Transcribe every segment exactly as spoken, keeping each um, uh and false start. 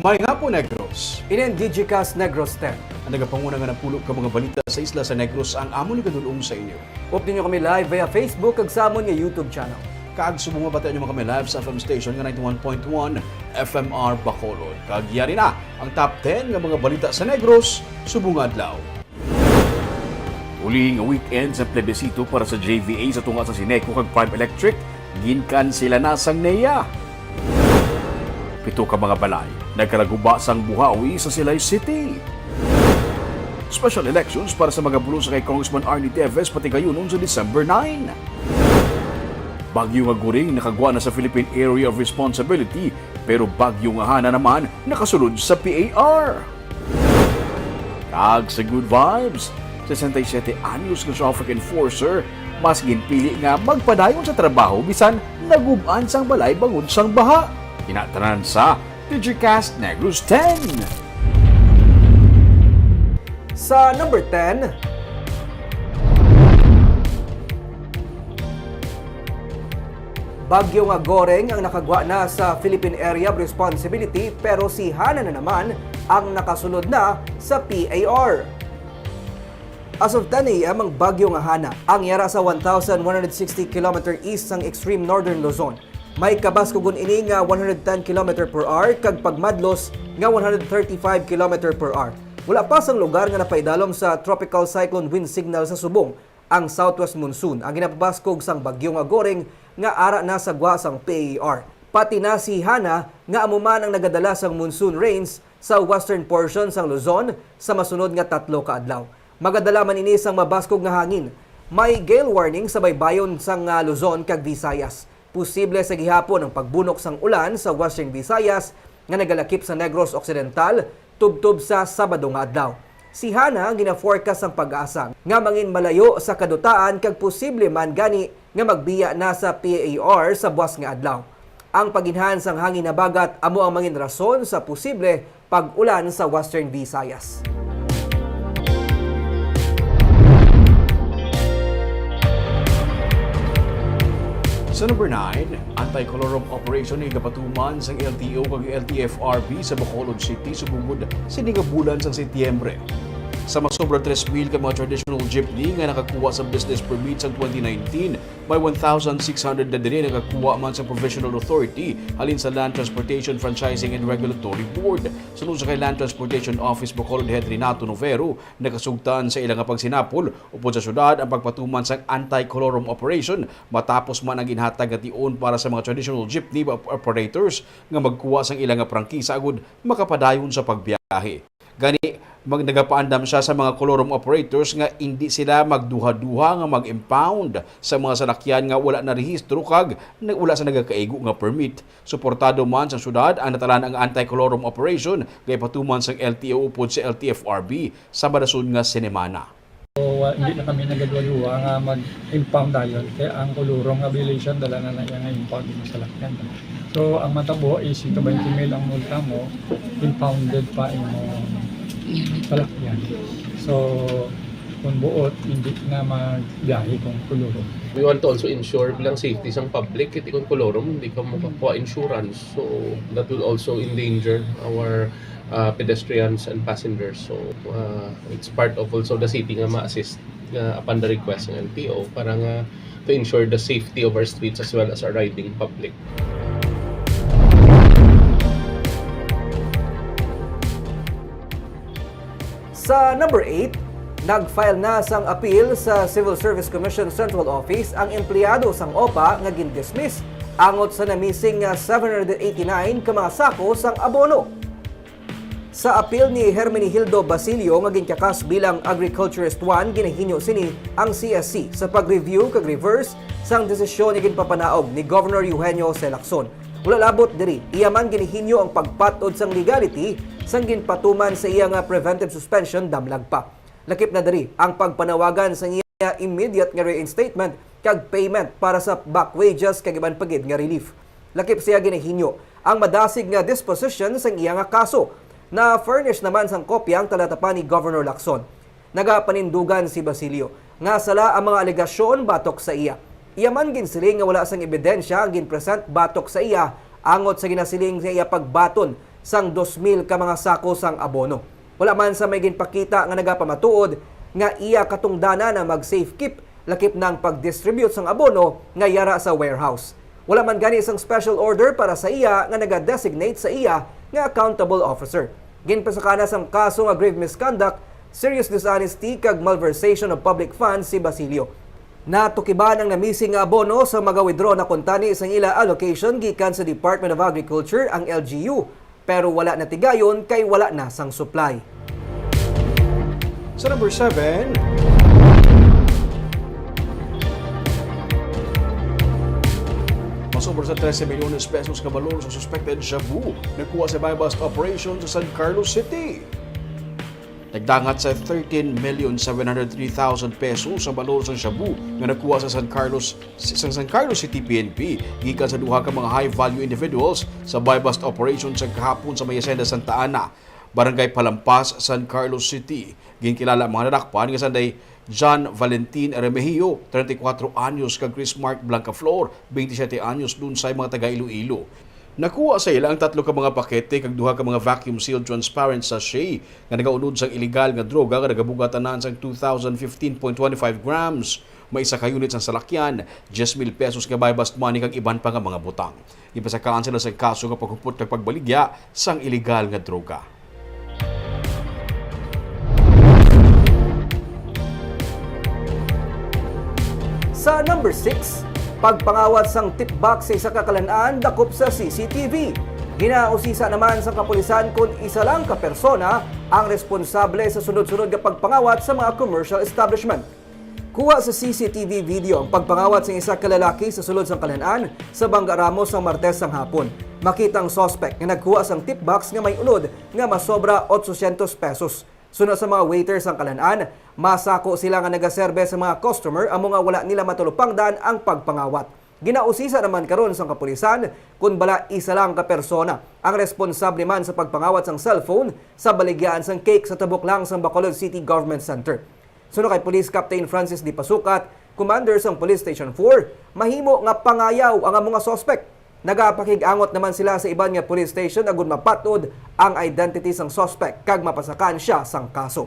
May hapon, Negros. Ini ang Digicast Negros ten. Ang nagapanguna nga napulo ka mga balita sa isla sa Negros ang amon igadul-ong sa inyo. Updi niyo kami live via Facebook kag sa amon nga YouTube channel. Kag subong mabatian niyo man kami live sa F M station nga ninety-one point one F M R Bacolod. Kag yari na ang top ten nga mga balita sa Negros subong nga adlaw. Uli nga weekend sa plebisito para sa J V A sa tunga sa Sineco kag Prime Electric, ginkansela na sang NEA. Pito ka mga balay nagkalaguba sang buhawi sa Silay City. Special elections para sa mga bulos kay Congressman Arnie Teves patigayunon sa December nine. Bagyo nga Goring nakagwa na sa Philippine Area of Responsibility, pero Bagyo nga Hana naman nakasulod sa P A R. Kag sa good vibes, sesenta y siete anyos nga traffic enforcer, mas ginpili nga magpadayon sa trabaho bisan nagub-an sang balay bangod sang baha. Ina tanan sa Digicast Negros ten. Sa number ten, Bagyo nga Goring ang nakagwa na sa Philippine Area of Responsibility, pero si Hana na naman ang nakasulod na sa P A R. As of ten a m ang Bagyo nga Hana ang yara sa one thousand one hundred sixty kilometer east sang extreme northern Luzon. May kabaskugon ini nga one hundred ten kilometer per hour kag pagmadlos nga one hundred thirty-five kilometer per hour. Wala pa sang lugar nga napaidalom sa Tropical Cyclone Wind Signal sa subong ang southwest monsoon ang ginapabaskog sang Bagyo nga Goring nga ara na sa gwa sang P A R. Pati na si Hana nga amo man ang nagadala sang monsoon rains sa western portion sang Luzon sa masunod nga tatlo ka adlaw. Magadala man ini sang mabaskog nga hangin. May gale warning sa baybayon sang, ah, Luzon kag Visayas. Posible sa gihapon ang pagbunok sang ulan sa Western Visayas nga nagalakip sa Negros Occidental tubtob sa Sabado nga adlaw. Si Hana ang gina-forecast sang PAGASA nga mangin malayo sa kadutaan kag posible man gani nga magbiya na sa P A R sa buas nga adlaw. Ang paginhan sang hangin habagat amo ang mangin rason sa posible pag-ulan sa Western Visayas. Sa number nine, anti-colorum operation nga ginpatuman sang L T O kag L T F R B sa Bacolod City subong gid sini nga bulan sang Setyembre. Sa mas sobra tres mil ka mga traditional jeepney nga nakakuha sa business permit sang twenty nineteen, may one thousand six hundred na diri nakakuha man sa provisional authority halin sa Land Transportation Franchising and Regulatory Board. Suno sa kay Land Transportation Office Bacolod Head Renato Novero, nakasugtan sa ila nga pagsinapol upod sa syudad ang pagpatuman sang anti-colorum operation matapos man ang ginhatag nga tion para sa mga traditional jeepney op-, operators nga magkuha sang ila nga prangkisa agud makapadayon sa pagbiyahe. Gani, mag-, nagapaandam sia sa mga colorum operators nga indi sila magduha-duha nga mag-impound sa mga salakyan nga wala narehistro kag na-, wala sa nagakaigo nga permit. Suportado man sang syudad ang natalan-ang anti-colorum operation nga ipatuman sang L T O upod sa L T F R B sa madason nga senemana. So, wa-, hindi na kami nagaduha-duha nga mag-impound dayon. Kaya ang colorum nga violation, dala na na iya nga impound sa salakyan. So, ang matabo is ika twenty mil ang multa mo, impounded pa imong salakyan. So, kung buot, hindi na magbiyahe kung colorum. We want to also ensure bilang safety sang public, kiti kung colorum, hindi ka makakuha insurance. So, that will also endanger our, uh, pedestrians and passengers. So, uh, it's part of also the city nga ma-assist, uh, upon the request ng L T O para nga to ensure the safety of our streets as well as our riding public. Sa number eight, nag-file na sang appeal sa Civil Service Commission Central Office ang empleyado sang OPA nga gindismiss angot sa na-missing nga seven hundred eighty-nine ka mga sako sang abono. Sa apil ni Hermenegildo Basilio nga ginkakas bilang Agriculturist one, ginahinyo sini ang C S C sa pag-review kag reverse sang desisyon nga ginpapanaog ni Governor Eugenio Jose Lacson. Wala labot diri, iya man ginahinyo ang pagpat-od sang legality sang ginpatuman sa iya nga preventive suspension damlag pa. Lakip na diri ang pagpanawagan sa iya immediate nga reinstatement kag payment para sa back wages kag iban pa gid nga relief. Lakip sa iya ginahinyo ang madasig nga disposition sang iya nga kaso. Na-furnish naman sang kopya ang talatapan ni Governor Lacson. Nagapanindugan si Basilio nga sala ang mga alegasyon batok sa iya. Iya man ginsiling nga wala sang ebidensya ang ginpresent batok sa iya angot sa ginasiling sa iya pagbaton sang dos mil ka mga sako sang abono. Wala man sa may ginpakita nga nagapamatuod nga iya katungdanan ang mag-safekeep, lakip na ang pag-distribute sang abono nga yara sa warehouse. Wala man gani sang special order para sa iya nga naga-designate sa iya nga accountable officer. Ginpasakana sang kaso nga grave misconduct, serious dishonesty, kag malversation of public funds si Basilio. Natukiban ang na-missing nga abono sa mga withdraw na kuntani sang ila allocation gikan sa Department of Agriculture, ang L G U, pero wala natigayon kay wala na sang supply. Sa number seven, masobra sa trese milyones pesos ka balor sa suspected shabu nakuha sa buy-bust operation sa San Carlos City. Nagdangat sa thirteen million seven hundred three thousand pesos ang balor sang shabu nga nakuha sa San Carlos, sa San Carlos City P N P gikan sa duha ka mga high-value individuals sa buy-bust operation sa kahapon sa may Hacienda Santa Ana, Barangay Palampas, San Carlos City. Ginkilala ang mga nadakpan nga sanday John Valentin Remehio, treinta y cuatro anyos, kag Chris Mark Blancaflor, twenty-siyete anyos, lunsay mga taga Iloilo. Nakuha sa ila ang tatlo ka mga pakete kag duha ka mga vacuum-sealed transparent sachet nga nagaunod sang iligal nga droga nga nagabuga tanan sang two thousand fifteen point twenty-five grams. May isa ka unit sang salakyan, diyes mil pesos nga buy-bust money kag iban pa nga mga butang. Ginpasakaan sila sang kaso nga paghupot kag pagbaligya sang iligal nga droga. Sa number six, pagpangawat sang tip box sa isa ka kalan-an dakop sa C C T V. Ginausisa naman sang kapulisan kon isa lang ka persona ang responsable sa sunod-sunod nga pagpangawat sa mga commercial establishment. Kuha sa C C T V video ang pagpangawat sang isa ka lalaki sa sulod sang kalan-an sa Bangga Ramos sang Martes sang hapon. Makita ang suspect nga nagkuha sang tip box nga may unod nga masobra otsosyentos pesos. Suno sa mga waiter sang kalan-an, masako sila nga nagaserbe sa mga customer amo nga wala nila matalupangdan ang pagpangawat. Ginausisa naman karon sang kapulisan kon bala isa lang ka persona ang responsable man sa pagpangawat sang cellphone sa baligyaan sang cake sa tubok lang sang Bacolod City Government Center. Suno kay Police Captain Francis D. Pasukat, commander sang Police Station four, mahimo nga pangayaw ang amo nga suspect. Nagapakig-angot naman sila sa iban nga police station agud mapat-od ang identity sang suspect kag mapasakaan sia sang kaso.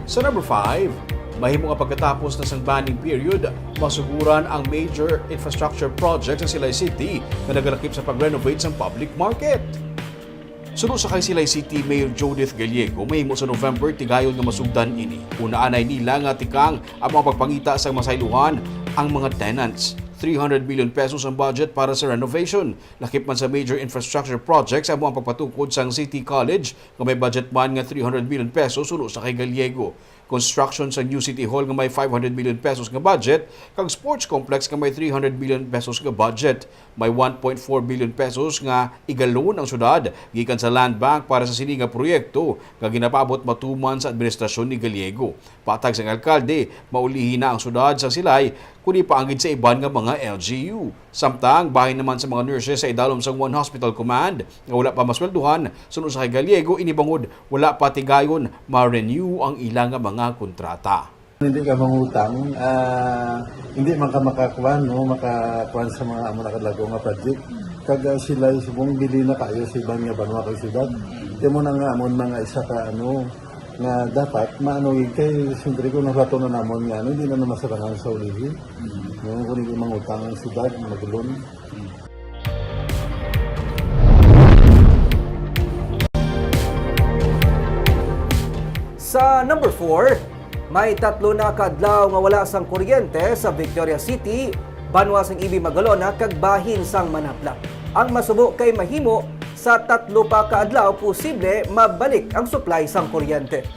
Sa number five, mahimo nga pagkatapos na sang banning period, masuguran ang major infrastructure project sa Silay City nga nagalakip sa pag-renovate sang public market. Suno sa kay Silay City Mayor Judith Gallego, mahimo sa November tigayon nga masugdan ini. Una anay nila nga tikang ang mga pagpangita sang masaylohan ang mga tenants. Three hundred million pesos ang budget para sa renovation. Lakip man sa major infrastructure projects amo ang pagpatukod sang City College nga may budget man nga three hundred million pesos suno sa kay Gallego. Construction sa new City Hall nga may five hundred million pesos nga budget, kag sports complex nga may three hundred million pesos nga budget. May one point four billion pesos nga igalon ang syudad gikan sa Land Bank para sa sini nga proyekto nga ginapaabot matuman sa administrasyon ni Gallego. Patag sang alkalde, maulihi na ang syudad sa Silay, kundi pa anggid sa iban nga mga L G U. Samtang bahin naman sa mga nurses sa idalom sang One Hospital Command nga wala pa masweldohan, suno sa kay Gallego, ini bangod wala pa tigayon ma-renew ang ila nga mga kontrata. Hindi ka mangutang, ah, hindi man ka makakuan, no, makakuan sa mga amo na kadlago nga project. Kag, ah, sila subong bili na kayo sa iban nga banwa kag syudad. Kaya mo na nga amon mga isa ka, ano, nga dapat maano gid kay siyempre kung nabato na namon nga, ano, hindi na na masarangan sa ulihi. No, kung hindi mangutang ang syudad, mag-loan. Sa number four, may tatlo na ka adlaw nga wala sang kuryente sa Victoria City, banwa sang E B Magalona, kag bahin sang Manapla. Ang masubo kay mahimo sa tatlo pa ka adlaw posible mabalik ang supply sang kuryente.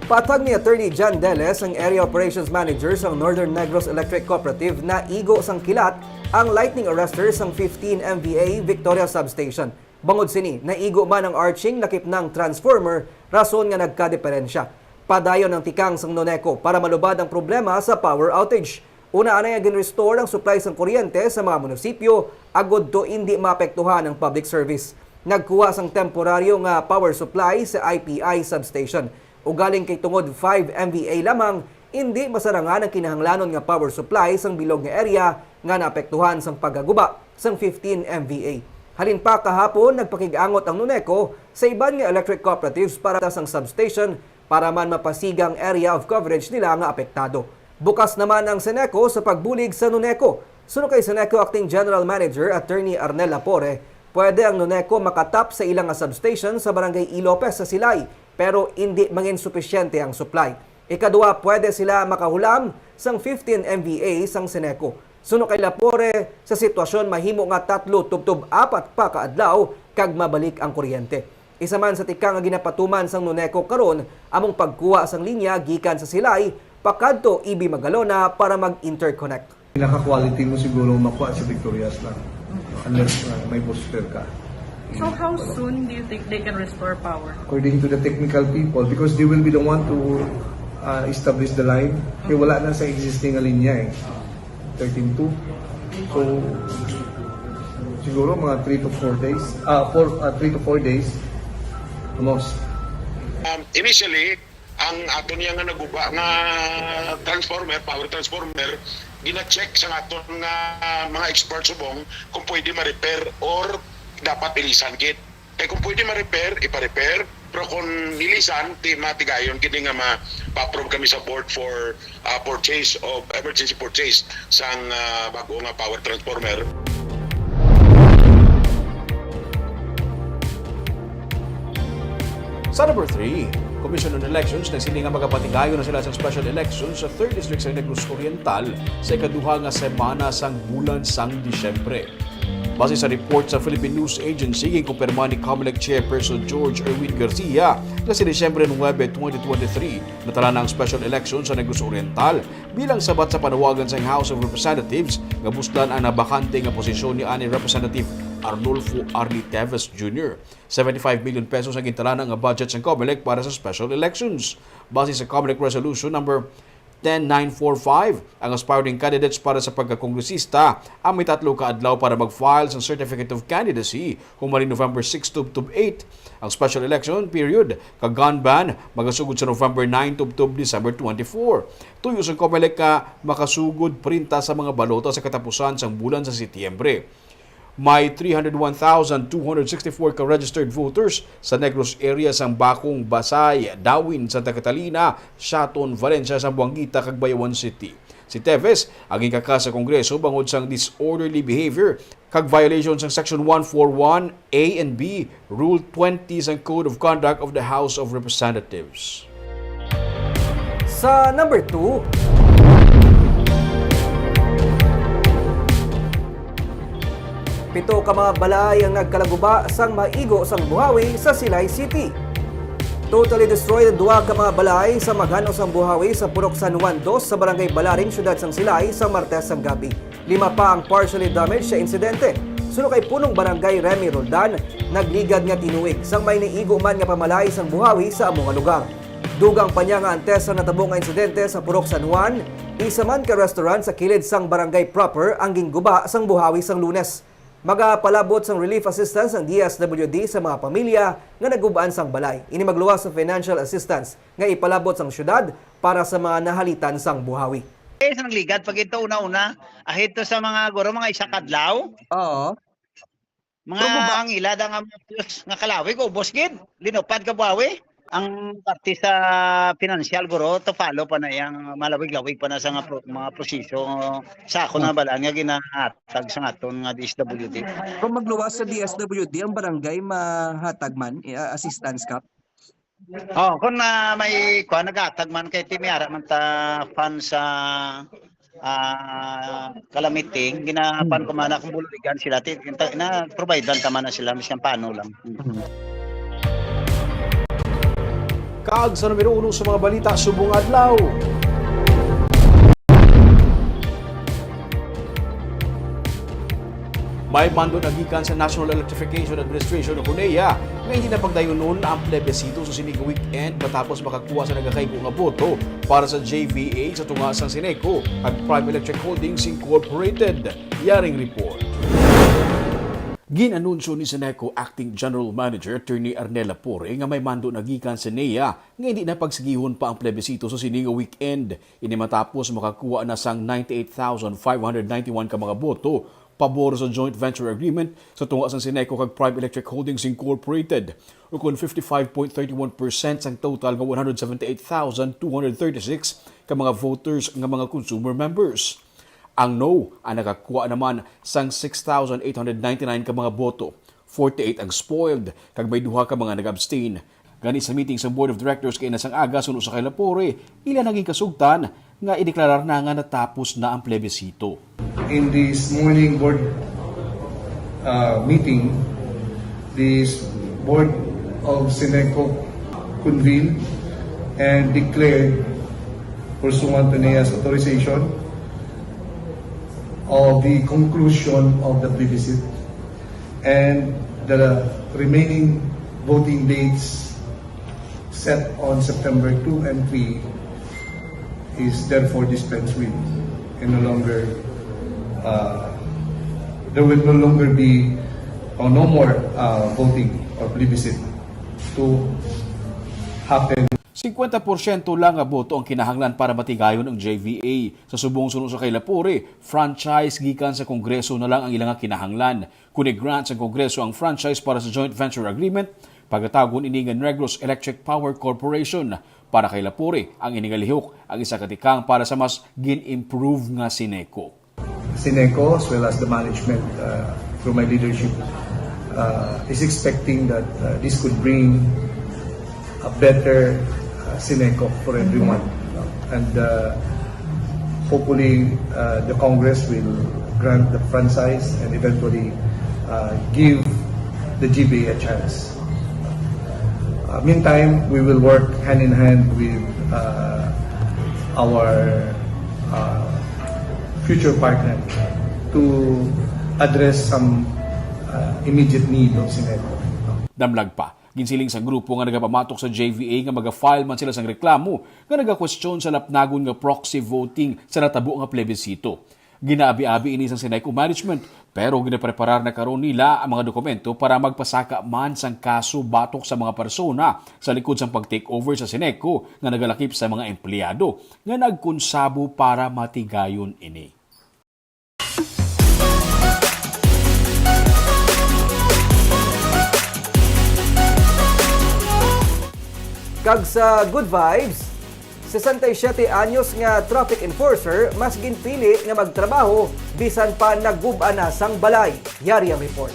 Patag ni Attorney John Deles, ang Area Operations Manager sang Northern Negros Electric Cooperative, naigo sang kilat ang lightning arrester sang fifteen M V A Victoria Substation. Bangod sini, naigo man ang arching lakip na ang transformer, rason nga nagkadiperensya. Padayon ang tikang sang NONECO para malubad ang problema sa power outage. Una anay nga gin-restore ang supply sang kuryente sa mga munisipyo agud to indi maapektuhan ang public service. Nagkuha sang temporaryo nga power supply sa I P I substation. Ugaling kay tungod five M V A lamang, Indi masarangan ang kinahanglanon nga power supply sang bilog nga area nga naapektuhan sang pagkaguba sang fifteen M V A. Halin pa kahapon, nagpakig-angot ang NONECO sa iban nga electric cooperatives para sang substation para man mapasiga ang area of coverage nila nga apektado. Bukas naman ang SENECO sa pagbulig sa NONECO. Suno kay SENECO Acting General Manager Attorney Arnel Lapore, pwede ang NONECO makatap sa ila nga substation sa Barangay E. Lopez sa Silay, pero indi mangin supisyente ang supply. Ikadua, pwede sila makahulam sang fifteen M V A sang SENECO. Suno kay Lapore, sa sitwasyon mahimo nga tatlo tubtob apat pa ka adlaw kag mabalik ang kuryente. Isa man sa tikang nga ginapatuman sang NONECO karon among pagkuha sang linya gikan sa Silay pakadto E B Magalona para mag-interconnect. Pinaka-quality mo siguro makuha sa Victorias lang. Unless uh, may booster ka. So how soon do you think they can restore power? According to the technical people, because they will be the one to uh, establish the line. Kaya wala na sa existing nga linya eh. Thirteen two. So, siguro mga three to four days. Ah, four, ah, three to four days. Most. Um, initially, ang aton niya nga naguba nga transformer, power transformer, gina-check sa aton nga mga expert subong kung pwede ma-repair or dapat ilisan gid. Kay kung pwede ma-repair, ipa-repair. Pero kung ilisan, ti matigayon gid nga ma-approve kami sa board for ah, purchase of emergency purchase sang ah, bago nga power transformer. Sa number three, Commission on Elections nagsiling nga magapatigayon na sila sa special elections sa third District sa Negros Oriental sa ikaduha nga semana sang bulan sang Disyembre. Base sa report sa Philippine News Agency, ginkumpirma ni Comelec Chairperson George Erwin Garcia nga sa Disyembre nuebe, twenty twenty-three, natala na ang special election sa Negros Oriental bilang sabat sa panawagan sang House of Representatives nga buslan ang nabakante nga posisyon ni ani Representative Arnulfo Arnie Teves Junior. Seventy-five million pesos ang gintalana nga budget sang Comelec para sa special elections. Base sa Comelec Resolution number ten nine four five, ang aspiring candidates para sa pagkakongresista ang may tatlo ka adlaw para mag-file sang Certificate of Candidacy human ni November six tubtob eight. Ang special election period kag gun ban magasugod sa November nine tubtob December twenty-four. Tuyo sang Comelec nga makasugod printa sa mga balota sa katapusan sang bulan sa Setyembre. May three hundred one thousand two hundred sixty-four ka registered voters sa Negros area sang Bacong, Basay, Dawin, Santa Catalina, Siaton, Valencia, Zamboanguita, kag Bayawan City. Si Teves ang ginkaka sa Kongreso bangod sang disorderly behavior kag violation sang Section one four one A and B, Rule twenty sang Code of Conduct of the House of Representatives. Sa number two, pito ka mga balay ang nagkalaguba sang maigo sang buhawi sa Silay City. Totally destroyed ang duha ka mga balay sa maghan-o sang buhawi sa Purok San Juan dos sa Barangay Balaring, Siyudad sang Silay, sa Martes sang gabi. Lima pa ang partially damaged sa insidente. Suno kay Punong Barangay Remy Roldan, nagligad nga tinuig sang may naigo man nga pamalay sang buhawi sa amo nga lugar. Dugang pa niya nga antes sa natabo nga insidente sa Purok San Juan, isa man ka restaurant sa kilid sang barangay proper ang ginguba sang buhawi sang Lunes. Magapalabot sang relief assistance ang D S W D sa mga pamilya nga nagub-an sang balay. Ini magluwas sa financial assistance nga ipalabot sang syudad para sa mga nahalitan sang buhawi. Eh, sa nagligad, pag ito una-una, ahito sa mga, guro, mga isa kadlaw. Oo. Mga Pero ba- ang ilad ang mga ubos nga kalawig, ubos gid. Linupad ka buhawi. Ang parte sa financial, guro, to follow pa na yang malawig-lawig pa na sa nga pro-, mga proseso sa ako na balaan nga ginahatag sa aton nga D S W D. Kung magluwas sa D S W D, ang barangay mahatag man, eh, assistance ka? Oh, kung na may kuan, naghatag man kay ti may ara man ta fund sa ah, calamity, ginapan ko man akong bululigan sila. Ti-, ta-, na provide lang tama na sila miskan paano lang. Kag sa numero uno sa mga balita subong adlaw. May mando na gikan sa National Electrification Administration o NEA nga hindi na pagdayunon ang plebisito sa sining weekend matapos makakuha sa nagakaigo nga boto para sa J V A sa tunga sang Sineco kag Prime Electric Holdings Incorporated. Yaring report. Gin-anunsyo ni Ceneco Acting General Manager Attorney Arnel Lapore nga may mando na gikan sa NEA nga hindi na pagsigihon pa ang plebisito sa sini nga weekend. Ini matapos makakuha na sang ninety-eight thousand five hundred ninety-one ka mga boto pabor sa joint venture agreement sa tunga sang Ceneco kag Prime Electric Holdings Incorporated, ukon fifty-five point thirty-one percent sang total nga one hundred seventy-eight thousand two hundred thirty-six ka mga voters nga mga consumer members. Ang no ang nakakuha naman sang six thousand eight hundred ninety-nine ka mga boto, forty-eight ang spoiled, kag may duha ka mga nag-abstain. Gani sa meeting sa Board of Directors kaina sang aga suno sa kay Lapore, ila na ginkasugtan nga ideklarar na nga natapos na ang plebisito. In this morning board uh, meeting, this board of Ceneco convened and declared, pursuant to NEA's authorization, of the conclusion of the plebiscite and the remaining voting dates set on September two and three is therefore dispensed with and no longer uh, there will no longer be or no more uh, voting or plebiscite to happen. Singkwenta porsyento lang nga boto ang kinahanglan para matigayon ang J V A. Sa subong suno sa kay Lapore, franchise gikan sa Kongreso na lang ang ila nga kinahanglan. Kun i-grant sang Kongreso ang franchise para sa joint venture agreement, pagatagon ini nga Negros Electric Power Corporation. Para kay Lapore, ang ini nga lihok ang isa ka tikang para sa mas gin-improve nga Ceneco. Ceneco as well as the management uh, through my leadership uh, is expecting that uh, this could bring a better uh, Ceneco for everyone. And uh, hopefully uh, the Congress will grant the franchise and eventually uh, give the G B A a chance. Uh, meantime, we will work hand in hand with uh, our uh, future partner to address some uh, immediate need of Ceneco. Damlag pa, ginsiling sa grupo nga nagapamatok sa J V A nga maga-file man sila sang reklamo nga nagakwestiyon sa lapnagon nga proxy voting sa natabo nga plebisito. Ginaabi-abi ini sang Ceneco management, pero ginapreparar na karon nila ang mga dokumento para magpasaka man sang kaso batok sa mga persona sa likod sang pag-takeover sa Ceneco nga nagalakip sa mga empleyado nga nagkonsabo para matigayon ini. Kag sa Good Vibes, sesenta y siete anyos nga traffic enforcer mas ginpili nga magtrabaho bisan pa nagub-an na sang balay. Yari ang report.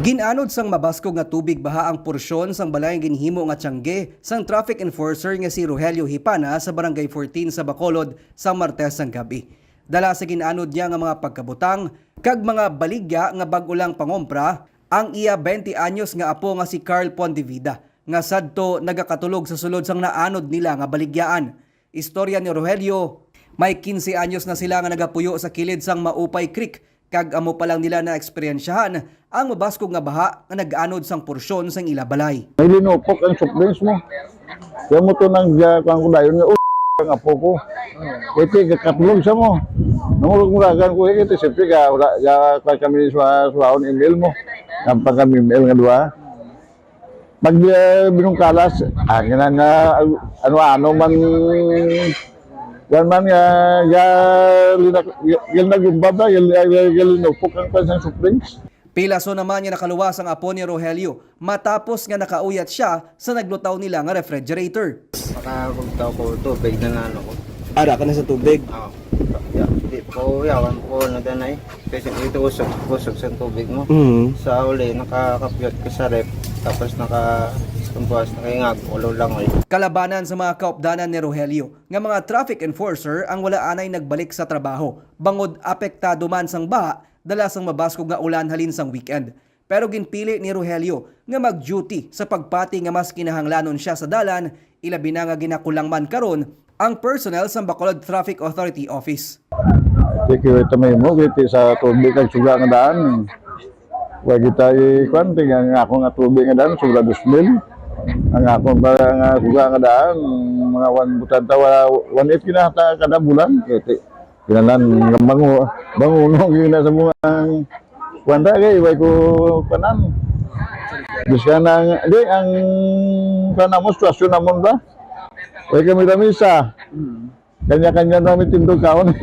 Gin-anod sang mabaskog nga tubig baha ang porsyon sang balay nga ginhimo nga tiyangge sang traffic enforcer nga si Rogelio Hipana sa Barangay fourteen sa Bacolod sa Martes sang gab-i. Dala sa gin-anod niya nga mga pagkabutang kag mga baligya nga bag-o lang pangompra, ang iya twenty anyos nga apo nga si Carl Pondevida, nga sadto nagakatulog sa sulod sang naanod nila nga baligyaan. Istorya ni Rogelio, may quince anyos na sila nga nagapuyo sa kilid sang Maupay Creek, kag amo pa lang nila naeksperyensyahan ang mabaskog nga baha nga nag-anod sang porsyon sang ila balay. May linupok ang soft drinks mo. Kaya mo to nang uh, kang kudayon nga, "Oh, ang apo ko." Ito, kakatulog sa mo. Nangulog-mulagan ko, eh, ito, siyempre, ka, wala, ka, ka, kami sa suwaon email mo. Ang pang kami email nga duha. Pag uh, binungkalas, ang ina nga, ano-ano man, yan man nga, ya, linak, ya, ya, nagumbab na, ya, ya, ya, linupok ang pansang soft drinks. Pilaso naman nga nakaluwas ang apo ni Rogelio matapos nga nakauyat sia sa naglutaw nila nga refrigerator. Nakabugtaw ko tubig na nano ko. Ara ka na sa tubig? Oo. Di ko yawan ko na danay. Kasi ito usog, usog sa tubig mo. Mm. Sa uli, nakakapyot ka sa rep. Tapos naka, kumpuas, nakingag, ulo lang eh. Kalabanan sa mga kaupdanan ni Rogelio nga mga traffic enforcer ang wala anay nagbalik sa trabaho bangod apektado man sang baha dala sang mabaskog nga ulan halin sang weekend. Pero ginpili ni Rogelio nga mag-duty sa pagpati nga mas kinahanglanon sia sa dalan, ilabi na nga ginakulang man karon ang personnel sang Bacolod Traffic Authority Office. Di kita may mo, kiti sa tubig kag suga nga daan. Wa kita ikuan, tingnan nga ako nga tubig nga daan, sobra dos mil. Ang ako para nga suga nga daan, mga one butanta, wala, one eight kinahata kada bulan. Kiti, kinalan, bango, bango, no, yun na sa mga Kuwan ra kay, way ko, kanan. Bisan ang, di, ang, kuwan namon, sitwasyon namon ba? Way kami lamisa. Kanya-kanya na may tindog kaon.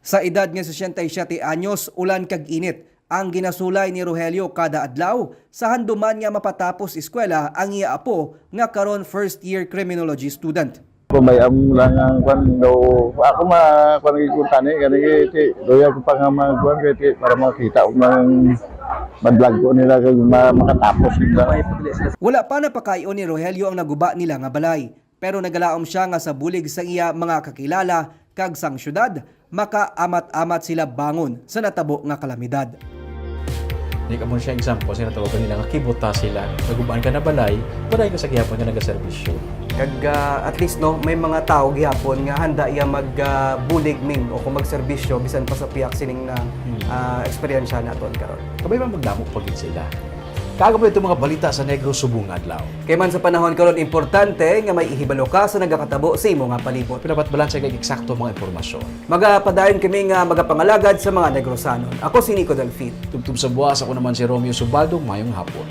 Sa edad nga sesenta y siyete anyos, ulan kag init ang ginasulay ni Rogelio kada adlaw sa handuman nga mapatapos eskwela ang iya apo nga karon first year criminology student. Kung may am lang ang kwan daw, ako ma kwan gid ko tani kani kay ti doya ko pa nga mga kwan kay ti para makita ko man madlag ko nila kay ma- makatapos kita. Wala pa napakay-on ni Rogelio ang naguba nila nga balay, pero nagalaom siya nga sa bulig sa iya mga kakilala kag sang syudad, makaamat-amat sila bangon sa natabo nga kalamidad. Di ka mo siya example, sa natawagan nila nga kibuta sila. Nagubaan ka na balay, balay ka sa gihapon nga nagaserbisyo. Kag ah, at least no, may mga tao gihapon nga handa iya mag ah, bulig min o kung magserbisyo bisan pa sa piyak sining na ah, eksperyensya naton karon. Kabay man magdamo pa gid sila. Kago mo itong mga balita sa Negros subong nga adlaw. Kay man sa panahon karon importante nga may ihibalo ka sa nagakatabo sa imo nga palibot. Pinapat balanse kag eksakto mga impormasyon. Magapadayon kami nga magapangalagad sa mga Negrosanon. Ako si Nico Delfin. Tubtob sa buwas, ako naman si Romeo Subaldo. Mayong hapon.